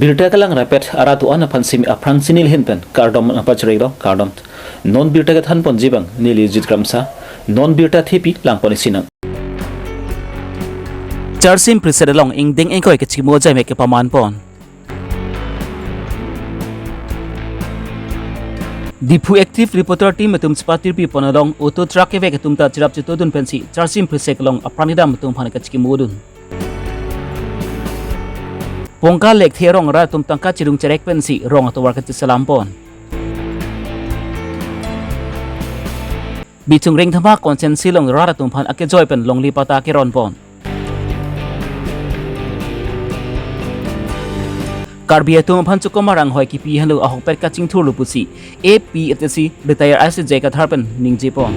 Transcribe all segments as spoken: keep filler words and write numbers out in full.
Birta kelang rapet arat do-an aphan simi aphrang si neli ahin pen kardom nangpachiriklo, kardom. Non birta kethan ponji abang neli Jit Kramsa, non birta thepi lang pon isi nang. Charsim Phrisek along ingdeng ingkoi kachikimo ajai mek kepaman pon. Diphu Active Reporter Team atum chepatirpi pon along auto truck kevek atum ta cherap chetodun pensi Charsim Phrisek along apran kedam atum aphan kachikimo dun. Pongka lekthe arong arat atum tangka chirung cherek pensi rong atovar kachiselam pon. Bichung Rengthama constituency along rat atum aphan akejoi pen longle patta keron pon. Karbi atum aphan chokomar anghoi kipi henlo ahokpet kachingthurlo pusi A P F T C retired I C J Kathar pen ningje pon.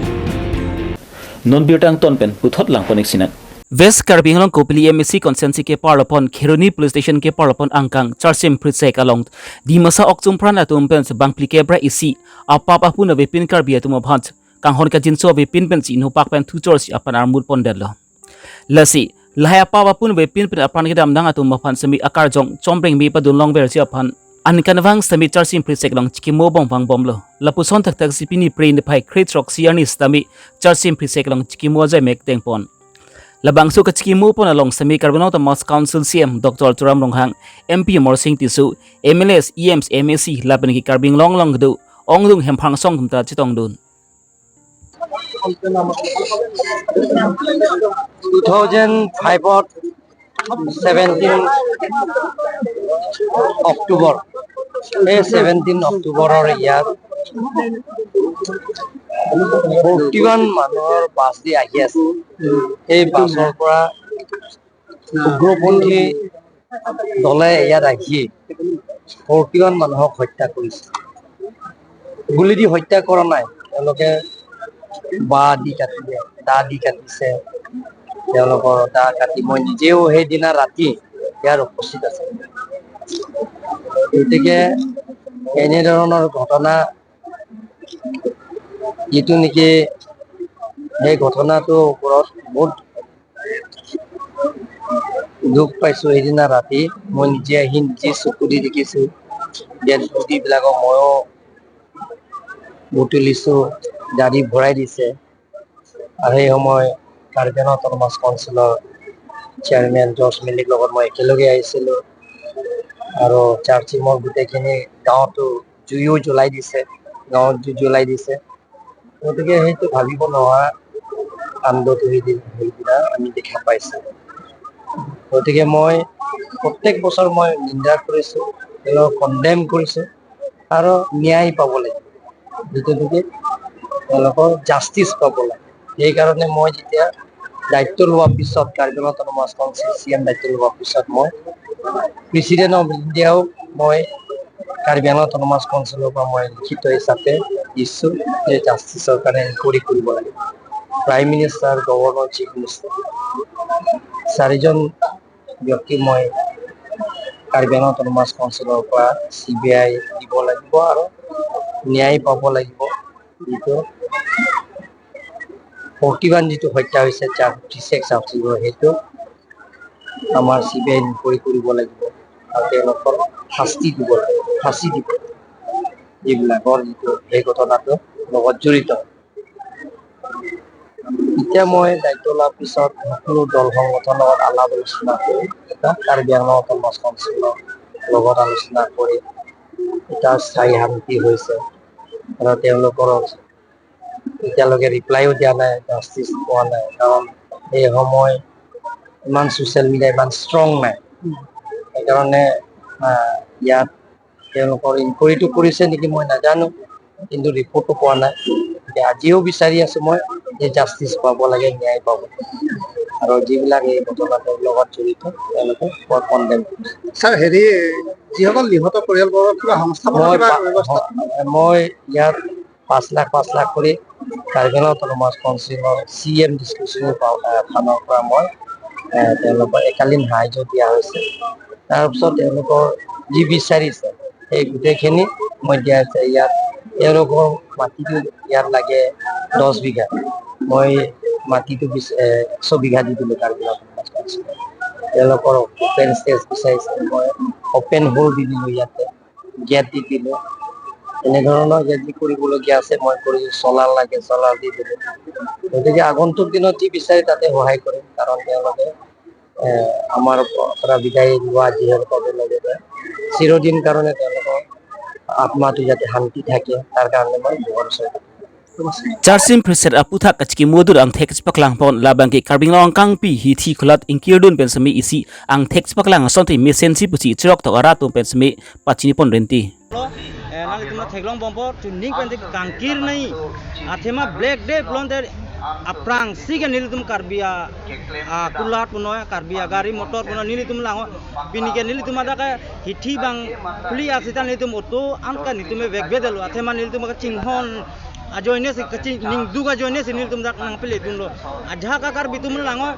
Non birta angton pen puthot lang pon isi nang. West Karbi Anglong Kopili M A C constituency keparlo pon Kheroni Police Station keparlo pon angkang Charsim Phrisek along Dimasa okchum pran atum pen bangphli kep ra isi apap apun avepin Karbi atum aphan kanghon kajinso avepin pensi nopak pen thuchor si apran armut pondetlo. Lasi lahai apap apun avepin pen apran kedamdang atum aphan simi akarjong chombreng mi padun longverji aphan ankan vang simi Charsim Phrisek along chikimo bom vangbomlo. Lapuson thakthak si pini Phre niphai kre-throksi arni sitame Charsim Phrisek along chikimo ajai mek deng pon. Labangso kachikimo pon along simi Karbi Anglong Autonomous Council C E M Doctor Tuliram Ronghang, M P Amarsing Tisso, M L As, E Ms, M A C lapen ke Karbi Anglong along kedo ongdung hemphang asong atum ta chetongdun. Two thousand five ত seventeen October, এই seventeen October ৰ ইয়াত forty one মানুহৰ বাছ দি আহি আছে। সেই বাছৰ পৰা উগ্ৰপন্থী দলে ইয়াত আহি ফৰ্টি ওৱান মানুহক হত্যা কৰিছে। গুলী দি হত্যা কৰা নাই, তেওঁলোকে বাঁহ দি কাটিলে, দা দি কাটিছে, তেওঁলোকৰ দা কাটি মই নিজেও সেইদিনা ৰাতি ইয়াত উপস্থিত আছিলোঁ। গতিকে এনেধৰণৰ ঘটনা যিটো নেকি সেই ঘটনাটোৰ ওপৰত বহুত দুখ পাইছোঁ। সেইদিনা ৰাতি মই নিজে আহি নিজে চকু দি দেখিছোঁ, ডেড বডিবিলাকক ময়ো বুটলিছোঁ, গাড়ী ভৰাই দিছে। আৰু সেই সময় কাৰ্বি আংলং অট'নমাছ কাউন্সিলৰ চেয়াৰমেন জৰ্জ মিলিক লগত মই একেলগে আহিছিলোঁ। আৰু চাৰ্চিঙৰ গোটেইখিনি গাঁৱতো জুইও জ্বলাই দিছে, গাঁৱত জুই জ্বলাই দিছে। গতিকে সেইটো ভাবিব নোৱাৰা কাণ্ডটো সেইদিন, সেইদিনা আমি দেখা পাইছোঁ। গতিকে মই প্ৰত্যেক বছৰ মই নিন্দা কৰিছোঁ, তেওঁলোকক কণ্ডেম কৰিছোঁ আৰু ন্যায় পাব লাগে, যিটো নেকি তেওঁলোকৰ জাষ্টিচ পাব লাগে। সেইকাৰণে মই যেতিয়া দায়িত্ব লোৱাৰ পিছত, Karbi Anglong autonomous council C M দায়িত্ব লোৱাৰ পিছত মই প্ৰেচিডেণ্ট অফ ইণ্ডিয়াও মই কাৰ্বি আংলং অট'নমাছ কাউন্সিলৰ পৰা মই লিখিত হিচাপে দিছোঁ যে জাষ্টিচৰ কাৰণে ইনকুৱাৰী কৰিব লাগে। Prime minister, governor, chief minister চাৰিজন ব্যক্তি মই কাৰ্বি আংলং অট'নমাছ কাউন্সিলৰ পৰা চি বি আই দিব লাগিব আৰু ন্যায় পাব লাগিব। যিটো ফৰ্টি ওৱান যিটো হত্যা হৈছে, চাৰ ফিফটি ছিক্স আফ্ৰিকৰ, সেইটো আমাৰ চি বি আই ইনকুৱাৰী কৰিব লাগিব আৰু তেওঁলোকৰ শাস্তি দিব লাগিব, ফাঁচী দিব লাগিব। এইবিলাকৰ যিটো সেই ঘটনাটো লগত জড়িত। এতিয়া মই দায়িত্ব লোৱাৰ পিছত সকলো দল সংগঠনৰ লগত আলাপ আলোচনা কৰি এটা কাৰ্বি আংলং অট'নমাছ কাউন্সিলৰ লগত আলোচনা কৰি এটা স্থায়ী সমিতি হৈছে আৰু তেওঁলোকৰ এতিয়ালৈকে ৰিপ্লাইও দিয়া নাই, জাষ্টিচ পোৱা নাই। কাৰণ এই সময় ইমান ছ'চিয়েল মিডিয়া ইমান ষ্ট্ৰং নাই, সেইকাৰণে আহ, ইয়াত তেওঁলোকৰ ইনকুৱাৰীটো কৰিছে নেকি মই নাজানো, কিন্তু ৰিপৰ্টটো পোৱা নাই। এতিয়া আজিও বিচাৰি আছোঁ মই যে জাষ্টিচ পাব লাগে, ন্যায় পাব লাগে। আৰু যিবিলাক এই ঘটনাটোৰ লগত জড়িত তেওঁলোকে কণ্ডেম কৰিছে। ছাৰ, হেৰি, যিসকল নিহত পৰিয়ালবৰ্গৰ কিবা সংস্থাপনৰ মই কিবা পা- ব্যৱস্থা? মই ইয়াত পাঁচ লাখ পাঁচ লাখ কৰি কাৰ্বি আংলং অট'নমাছ কাউন্সিলৰ চি এম ডিছক্ৰিপশ্যন ফাণ্ডৰ পৰা মই এ, তেওঁলোকক একালীন সাহায্য দিয়া হৈছে। তাৰপিছত তেওঁলোকৰ যি বিচাৰিছে সেই গোটেইখিনি মই দিয়া হৈছে। ইয়াত তেওঁলোকৰ মাটিটো ইয়াত লাগে দহ বিঘা, মই মাটিটো বিচ- এ, এশ বিঘা দি দিলোঁ কাৰ্বি আংলং অট'নমাছ কাউন্সিলত। তেওঁলোকৰ অপেন ষ্টেজ বিচাৰিছে, মই অপেন হল দি দিলোঁ, ইয়াতে গেট দি দিলোঁ। এনেধৰণৰ ইয়াত যি কৰিবলগীয়া আছে মই কৰিছোঁ, চলাৰ লাগে চলাৰ দি দিলোঁ। গতিকে আগন্তুক দিনত যি বিচাৰে তাতে সহায় কৰিম, কাৰণ তেওঁলোকে এ, আমাৰ পৰা বিদায় লোৱা যিহেতু পাব, লগতে চিৰদিন কাৰণে তেওঁলোকৰ আত্মাটো যাতে শান্তি থাকে, তাৰ কাৰণে মই ভগৱান ওচৰত Charchim Priesthood aputhak kachikimodun angthek chepaklang pon labang ke Karbi Anglong angkangpi hithi khulat ingkirdun pen seme isi angthek chepaklang asonte mesensi pusi chirok tok arat atum pen seme pachini pon renti. Eh, nanglitum theklong bompo, chuning pen tik kangkir nai. Athema Black Day pulote aphrangsi ke nelitum Karbi a, a kulat puno, Karbi agari motor puno nelitum lango. Pini ke nelitum adak ke hithi bang phli asita nelitum auto an ke nelitum vekvedetlo. Athema nelitum kachinghon ajoine si, kaching ningduk ajoine si nelitum dak nangpele dunlo. Ajahak Karbi atum lango,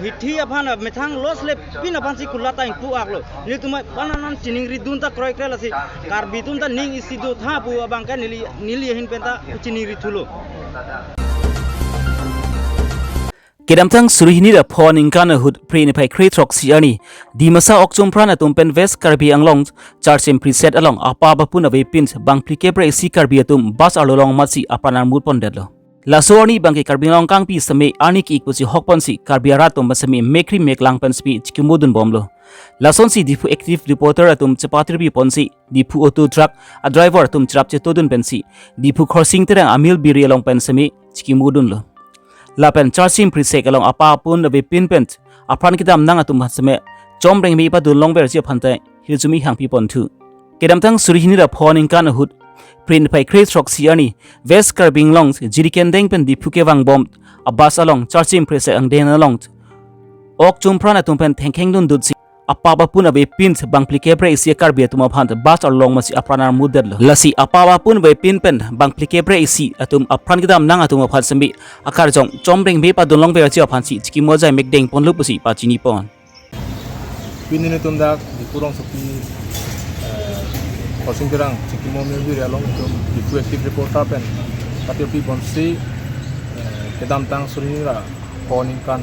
hithi aphan methang loss le pin aphansi kulat ta ingpu aklo. Nelitum aphan anan chiningridun ta kroikrel asi. Karbi atum ta ning isi dotha pu abang ke neli, neli ahin pen ta chiningrithulo. Kedamtang suri hini ra pho aningkan ahut Phre niphai kre throksi arni Dimasa Okchumpran atum pen West Karbi Anglong Charchim Priesthood along apap apun avepin bang phlikep ra isi Karbi atum bus arlo along amatsi apran armut pondetlo. Laso arni bang ke Karbi Anglong angkangpi seme arni ki-ik pusi hok ponsi Karbi arat atum seme mekri meklang pen seme chikimodun bomlo. Lasonsi Diphu active reporter atum chepatirpi ponsi Diphu auto truck a driver atum cherap chetodun pensi Diphu Khorsing Terang a Milbiri along pen seme chikimodunlo. Lapen Charchim Priesthood along apap apun avepin pen apran kedamnang atum seme chomreng me padun longverji aphan ta hirjume hangpi ponthu. Kedamtang suri hini ra pho aningkan ahut Phre niphai kre throksi arni West Karbi Anglong Jirikindeng pen Diphu kevang bom a bus along Charchim Priesthood angdeng along Okchumpran atum pen thengkheng dundutsi apap apun avepin bang phlikep ra isi Karbi atum aphan bus arlo along amatsi apran armutdetlo. Lasi apap apun avepin pen bang phlikep ra isi atum apran kedamnang atum aphan seme akarjong chomreng me padun longverji aphansi chikimo ajai mekdeng ponlo pusi pachini pon. Pini nelitum dak Diphu rongsopi, eh, Khorsing Terang chikimo Milbiri along nelitum Diphu active reporter pen patirpi ponsi, eh, kedamtang suri hini ra pho aningkan,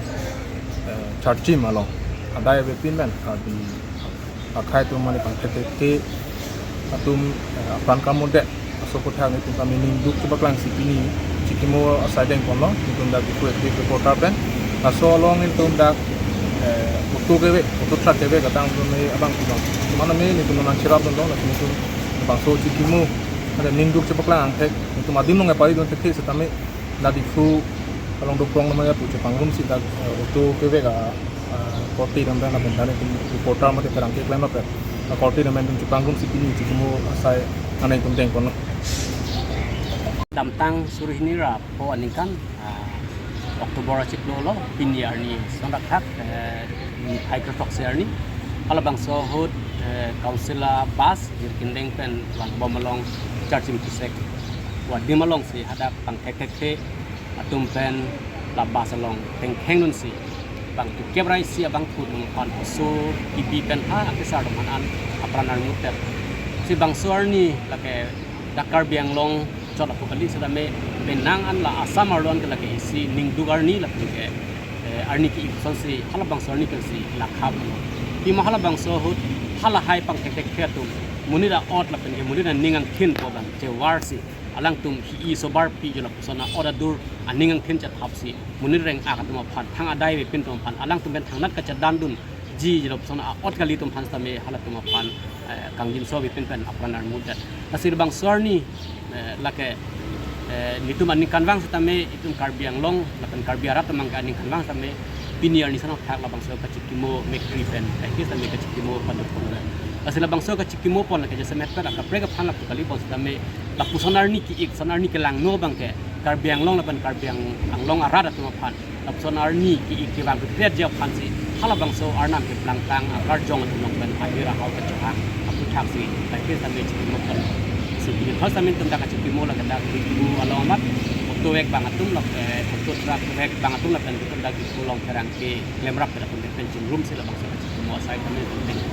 eh, Charchim along adai avepin pen Karbi akhei atum mane pangthek thekthe atum, eh, apran kamodet aso aputhak nelitum kami ningduk chepaklangsi pini chikimo asai deng ponlo, nelitum dak Diphu active reporter pen. Laso along nelitum dak, eh, auto kevek, auto truck kevek atang atum me abang pulang. Mane me nelitum nang cherap dun long, laso nelitum bangso chikimo, ada ningduk chepaklang angthek, nelitum adim along epari dun thekthe setame, dak Diphu along doprong namaya pu chepangrumsi dak, eh, auto kevek a, ah, korte dam dam lapen dane tum reporter mate terang keklem lapen, ah, korte dam dam chepangrumsi pini chikimo asai ane tum deng ponlo. Damtang suri hini ra pho aningkan, ah, October achiklo lo, pini arni sondak thak, eh, niphai kre throksi arni. Halabangso ahut, eh, council a bus Jirikindeng pen vangbom along Charchim Priesthood adim alongsi hadak pangthek thekthe atum pen la bus along thengkheng dunsi bang phlikep ra isi abangphu atum aphan oso kibi pen ha akesar atum aphan an apran armutdet. Si bangso arni lake dak Karbi Anglong chot aphu kali setame penang an la Assam arlo an ke lake isi ningduk arni lapen ke, eh, arni ki-ik asonsi halabangso arni pensi lakhap. Pima halabangso ahut halahai pangthek thekthe atum monit a-ot lapen ke monit aning angthin pu abang chevarsi alangtum hi-i sobar pi jo lapuson a-ot adur aning angthin chethapsi monit reng-ak atum aphan thang adai avepin atum aphan alangtum pen thangnat kachedandun ji jo lapuson a-ot kali atum aphan setame halatum aphan, eh, kangjinso avepin pen apran armutdet. Lasi labangso arni, eh, lake, eh, nelitum aningkanvang setame itum Karbi Anglong lapen Karbi arat atum abang ke aningkanvang setame pini arni sondak thak labangso kachikimo mekri pen, eh, kis setame kachikimo paduk pon. Lasi labangso kachikimo pon lake jasemet pen akaprek aphan lapu kali pon setame lapuson arni ki-ik, lapuson arni kelangno abang ke Karbi Anglong lapen Karbi Ang-, Anglong arat atum aphan lapuson arni ki-ik kevang kekret ji aphansi halabangso Arnam keplangtang akarjong atum along pen ahir ahau kachehang aphuthaksi, lake setame chikimo pon. Si pini thos setame nelitum dak kachikimo lake dak Diphu along amat auto vek abang atum lake, eh, auto truck vek abang atum lapen nelitum dak Diphu along pherangke klemrap pen atum pen chingrumsi labangso kachikimo asai setame nelitum deng.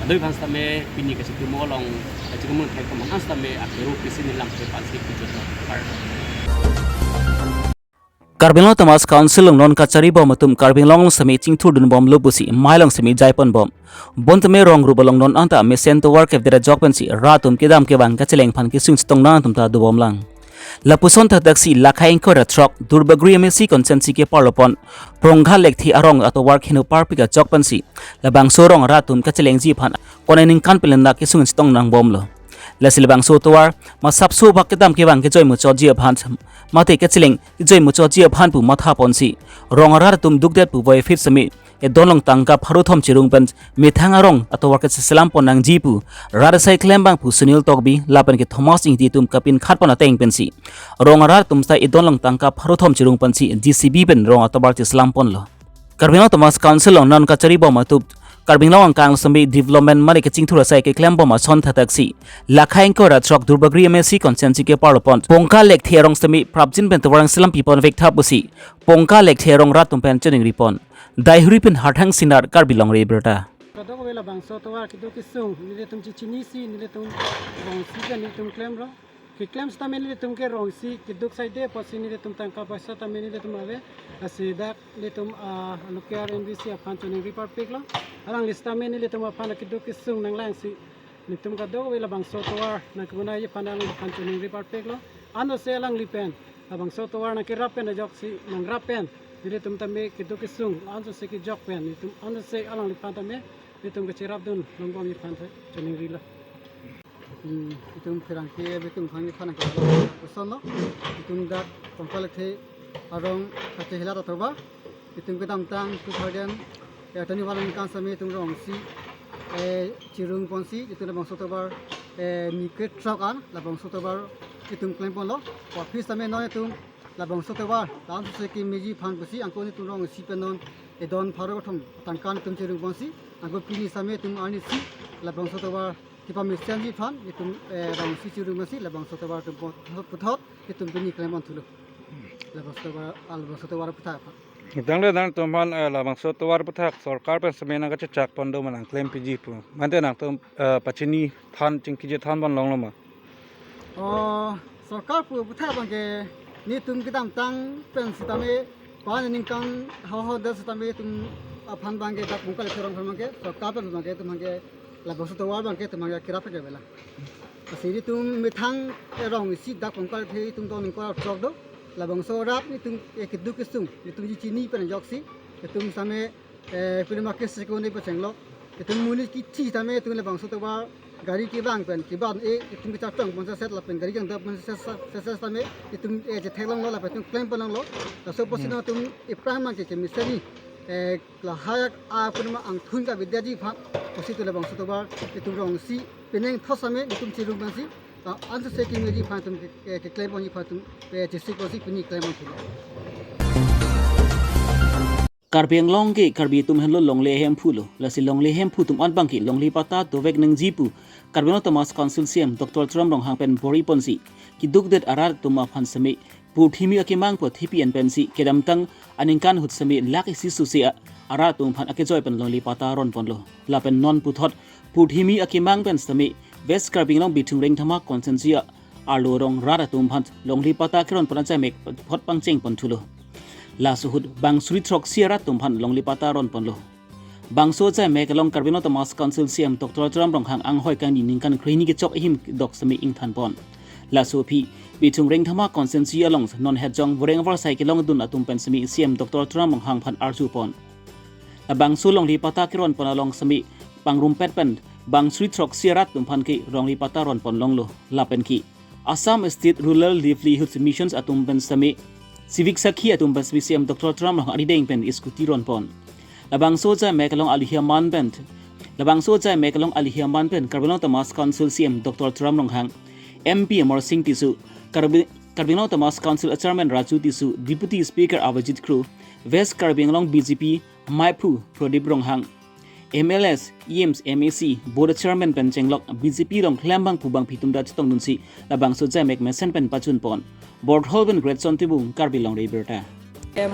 Kadokave aphan setame pini kachikimo along, kachikimo thek atum aphan setame akero pisi neli lamthe aphansi kejut lo. Kardom. Karbi Anglong Autonomous Council along non kachari bom atum Karbi Anglong along sitame chingthurdun bomlo pusi mei along sitame jaipon bom. Bonta me rong rup along non anta mesen tovar kevdet ajok pensi rat atum kedam kevang kacheleng aphan kesung chetong nang atum ta dobomlang. Lapuson thakthak si lakhai ingkoi ra throk Duarbagori M A C constituency keparlopon Pongka Lekthe arong atovar kheno parpik ajok pensi labangso arong rat atum kachelengji aphan konai ningkan pen ladak kesung chetong nang bomlo. Lasi labangso atovar masapso bak kedam kevang kejoi muchotji aphan mate kacheleng kejoi muchotji aphan pu matha ponsi rong arat atum dukdet pu voiphit sitame edon along tangka pharo thom chirung pen methang arong atovar kacheselam pon nangji pu rat asai klembang pu Sunil Tokbi lapen ke Thomas Ingti atum kapinkhat pon ateng pensi rong arat atum ta edon along tangka pharo thom chirung pensi J C B pen rong atovar cheselam ponlo. Karbi Anglong Autonomous Council along non kachari bom atum Karbi Anglong angkang sitame development mane kachingthur asai keklem bom ason thakthak si lakhai ingkoi ra throk Duarbagori M A C constituency keparlopon Pongka Lekthe arong sitame prapjin pen tovar cheselam pipon vek tha pusi Pongka Lekthe arong rat atum pen choningri pon. Daihuri pen Harthang Sinar, Karbi Longri Abirta. Kadokave labangso atovar keduk kesung nelitum chechinisi nelitum rongsi pen nelitum klemlo. Keklem sitame nelitum ke rongsi keduk saide apotsi nelitum tangka poisa tame nelitum ave. Lasi dak nelitum, ah, alokia M V C aphan choningri parpiklo. Alangli sitame nelitum aphan keduk kesung nanglangsi nelitum kadokave labangso atovar nangkebonai aphan alangliphan choningri parpiklo. Anose alangli pen labangso atovar nangkerap pen ajoksi nangrap pen nelitum tame keduk kesung ansose kejok pen nelitum anose alangliphan tame nelitum kacherapdun longbomji aphan ta choningrilo. Hmm, itum pherangke abitum aphan nangkepasonlo. Itum dak Pongka Lekthe arong kachehelat atovar itum kedamtang two thousand twenty-one aningkan sitame itum rongsi, eh, chirung ponsi itum labangso atovar, eh, ingkoi throk an labangso atovar itum klem ponlo. Office sitame non itum labangso atovar ansose kemeji aphan pusi angko nelitum rongsi pen non edon pharo thom tangka itum chirung ponsi angko pini sitame itum arnisi labangso atovar kepamesenji aphan itum, eh, rongsi chirung ponsi labangso atovar itum puthot, puthot itum pini klem ponthulo. Labangso atovar, ah, labangso atovar aputhak aphan. Tangte nangtumphan, eh, labangso atovar aputhak sorkar pen sitame nangkachechak pon do ma nangklem piji pu. Mate nangtum, eh, pachini than chingkiji than pon longlo ma? Oh, sorkar pu aputhak abangke nelitum kedamtang pen sitame pa ningkan haho hadak sitame itum aphan abangke dak Pongka Lekthe arong aphan abangke sorkar pen abangke itum abangke labangso atovar abangke itum abangke kerap ke bela. Lasi nelitum methang arong isi dak Pongka Lekthe itum don ingkoi ra throk do. Labangso arat nelitum, eh, keduk kesung nelitum chechiniji pen ajoksi itum sitame, eh, pini ma kesi kone pachenglo. Itum monit kithi tame itum labangso atovar gari kevang pen keban e itum kechartong pon set lapen gari kangdap pon set set tame itum, eh, chetheklonglo lapen itum klem ponlonglo. Laso apotsi, hmm, nangtum iphrang abangke kemesenji, eh, lahai ak apun ma angthun kavedetji aphan pusi itum labangso atovar itum rongsi penang thos sitame itum chirung ponsi, ah, ansose kemeji aphan itum ke, ke, keklem ponji aphan itum, eh, chesik ponsi pini klem ponthulo. Karbi Anglong ke Karbi atum henlo longle ahemphu lo. Lasi longle ahemphu atum an abangke longle patta dovek nangji pu Karbi Anglong Autonomous Council C E M Doctor Tuliram Ronghang pen bor-i ponsi kedukdet arat atum aphan sitame purthimi akemang pu thepi en pensi kedamtang aningkan ahut sitame lakh isi suse a arat atum aphan akejoi pen longle patta ron ponlo. Lapen non puthot purthimi akemang pen sitame West Karbi Anglong Bithung Rengthama constituency a arlo arong rat atum aphan longle patta keron pon ajaimek puthot pangcheng ponthulo. Laso ahut bang suri throksi arat atum aphan longle patta ron ponlo. Bangso ajaimek along Karbi Anglong Autonomous Council C E M Doctor Tuliram Ronghang anghoi kangni ningkan krehini kechok ahim dok sitame ingthan pon. Laso aphi Bithung Rengthama constituency along non hetjong voreng varsai kelongdun atum pen sitame C E M Doctor Tuliram Ronghang aphan arju pon. Labangso longle patta keron pon along sitame pangrumpet pen bang suri throksi arat atum aphan ke longle patta ron pon longlo. Lapen ke Assam State Rural Livelihood Missions atum pen sitame civic sakhi atum pen sitame C E M Doctor Tuliram Ronghang arideng pen scooty ron pon. Labangso ajaimek along alohi aman pen, labangso ajaimek along alohi aman pen Karbi Anglong Autonomous Council C E M Doctor Tuliram Ronghang, M P Amarsing Tisso, Karbi, Karbi Anglong Autonomous Council Chairman Raju Tisso, Deputy Speaker Avijit Kro, West Karbi Anglong B J P maiphu Pradip Ronghang, M L As, E Ms, M A C, Board Chairman pen chenglok B J P along klembang pu bangphi atum ta chetongdunsi labangso ajaimek mesen pen pachun pon. Borthol pen Greatson Timung, Karbi Longri Abirta. M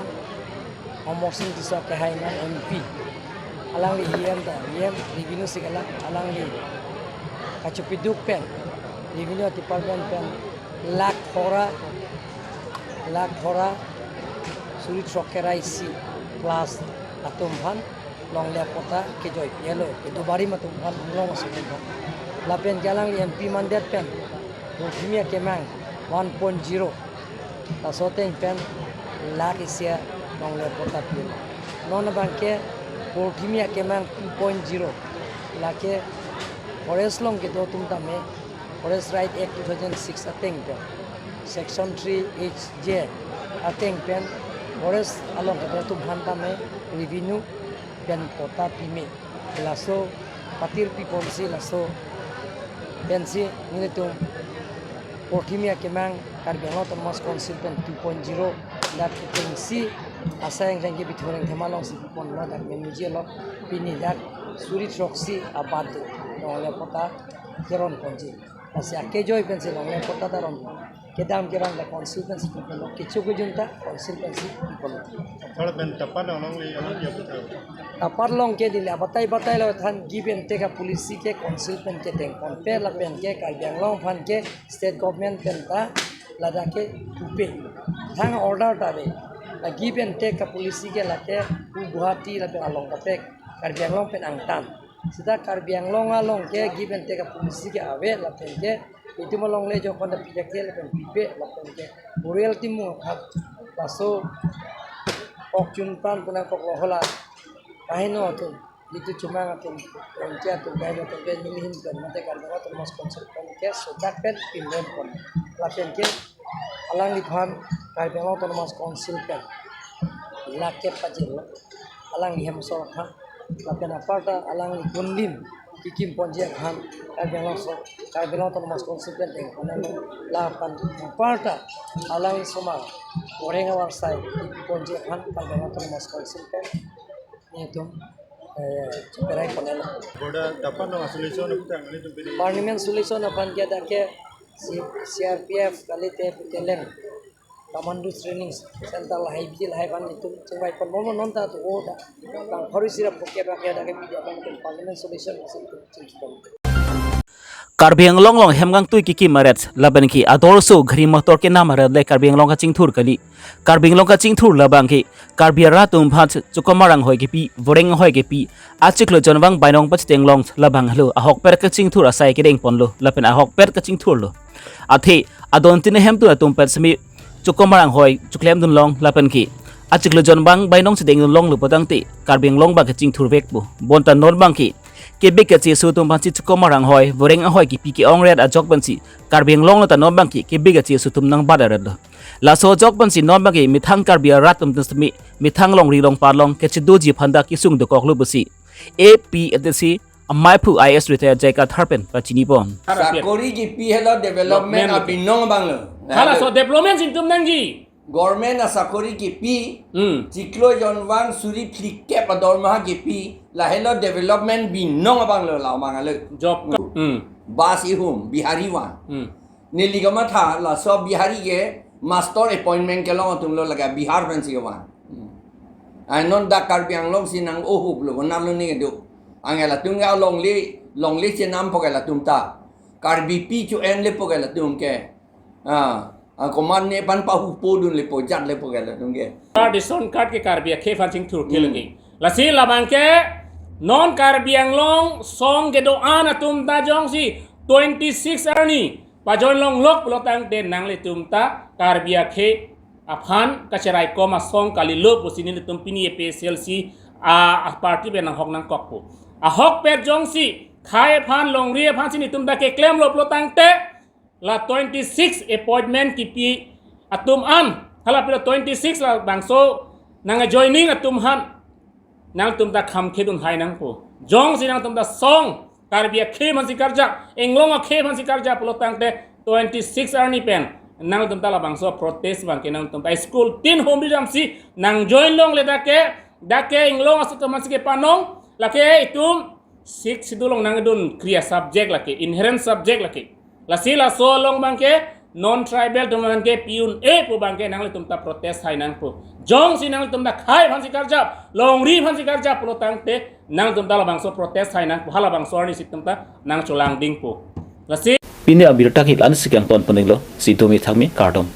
Amarsing Tisso kehai non M P. Alangli E M ta, E M revenue si kalang, alangli kachepiduk pen, revenue department pen lakh thora, lakh thora Suri throk kerai isi class atum aphan longle patta kejoi pi-etlo, kedo barim atum aphan, Anglong aso atum aphan. Lapen ke alangli M P mandet pen Purthimi Akemang one point zero, laso ateng pen lakh isi alongle patta pi-etlo. Non abang ke Purthimi Akemang two point zero, lake forest along kedo atum tame Forest Right Act two thousand six ateng pen, Section three H J ateng pen forest along kedo atum aphan tame revenue pen patta pime. Laso patir pi ponsi laso pensi nelitum Purthimi Akemang Karbi Anglong Autonomous Council pen two point zero dak ketengsi asai angkang ke Bithu Rengthama alongsi pi pon ma dak memuji lo, pini dak suri throksi abat do longle patta keron ponji. Lasi akejoi pensi longle patta ta ron. Kedam kerang la council pensi pi ponlo, kecho kejun ta council pensi pi ponlo. Kalau pen tapan along ni along dia betul. Tapan along ke neli abatai batai lo than give and take a policy ke council pen kedeng ponpe lapen ke Karbi Anglong aphan ke state government pen ta ladak ke pupe. Thang order ta ave. La give and take a policy ke lake pu Guwahati lapen along kaprek Karbi Anglong pen angtan. Seta Karbi Anglong along ke give and take a policy ke ave lapen ke itum alongle jokon da pijak ke lapen pipe lapen ke burial timung aphan laso ok chun pan punang kok lo hala kaheno atum, itum chumang atum, rongke atum, kaheno atum ke nelihin pen mate Karbi Anglong Autonomous Council pen ke sodak pen pinrem pon lapen ke alangliphan Karbi Anglong Autonomous Council pen lake pajirlo alangli hem asor aphan lapen aparta alangli kunlim kikim ponji aphan Karbi Anglong so Karbi Anglong Autonomous Council pen deng pon lapen aparta alangli somar oreng awar sai kipi ponji aphan Karbi Anglong Autonomous Council pen nelitum eh, cheperai ponlo. Border tapan no solution apa tang ini tuh bini. Permanent solution aphan ke dak ke C-, C R P F kalite Phukelang Commando Training Center lahai biji lahai aphan itum chingvai pon momo non ta tu o da. Tang khori sirap poke rak ya dak ke bidi aphan itum permanent solution masih itum chingki pon. Karbi Anglong along hem kangtui kikim aret lapen ke ador so gari motor kenam aret le Karbi Anglong kachingthur kali. Karbi Anglong kachingthur labang ke Karbi arat atum aphan Chokomar anghoi kipi, voreng anghoi kipi, achiklo jonvang bainong pachitenglong labang helo, ahokpet kachingthur asai kedeng ponlo lapen ahokpet kachingthurlo. Athe adon tin ahemtun atum pet semi Chokomar anghoi choklemdun long lapen ke achiklo jonvang bainong chidengdun longlo putangte Karbi Anglong abang kachingthur vekpo. Bonta non abang ke kebek kacheso atum aphansi Chokomar anghoi, voreng anghoi kipi ke-ongret ajok pensi Karbi Anglong lo ta non abang ke kebek kacheso atum nangbat aretlo. Laso ajok pensi non abang ke methang Karbi arat atum semi methang longri longpat along kechedoji aphan ta kesung dokoklo pusi A P H L C amaiphu I A S retired J I Kathar pen pachini pon. Sakori kipi helo development abinong abang lo. Halaso development si itum nangji. Government asakori kipi, Hmm. chiklo jonvang suri phlikep adormaha kipi, lahelo development binong abang lo la abang lo. Job ka-, hmm. Bus ihum, Bihari van. Hmm. Neli kamatha laso Bihari ke master appointment kelong atum lo laga Bihar pen si van. Hmm. Ai non dak Karbi Anglong si nang-ohup lo, konat lo ni kedo. Anke latum ke longle, longle chenam po ke latum ta. Karbipi chu-en le po ke latum ke. Ah, ah, komat ne aphan pahupo dun le po, jat le po ke latum ke. Ration card ke Karbi akhei aphan chingthur ke Hmm. lagi. Lasi labang ke non Karbi Anglong asong kedo-an atum ta jongsi twenty-six arni pajoin longlok pulotangte nanglitum ta Karbi akhei aphan kacheraikom asong kalilo pusi nelitum pini A P H L C a, a party pen nanghok nangkokpo. Ahokpet jongsi khei aphan longri aphansi nelitum ta keklemlo pulotangte la twenty-six appointment kipi atum an, hala pilo twenty-six labangso nang joining atum aphan nangtum ta kham khedun hai nangpo. Jongsi nangtum ta asong Karbi akhei aphansi karjap, Anglong akhei aphansi karjap pulotangte twenty-six arni pen nangtum ta labangso protest abang ke nangtum ta school tin hom rijamsi nang join longle dak ke, dak ke Anglong aso atum aphansi kepanong, lake itum Sixth Schedule along nangdun kri a-subject lake, inherent subject lake. Lasi laso along abang ke non-tribal atum aphan ke pi un-e pu abang ke nanglitum ta protest hai nangpo. Jongsi nanglitum ta khei aphansi karjap, longri aphansi karjap pulotangte nangtum ta labangso protest hai nangpo, halabangso arni si itum ta nangcholang dingpo. Lasi pini abirta ke la-ansi kangton pon-iklo, si dumi thakmi, kardom.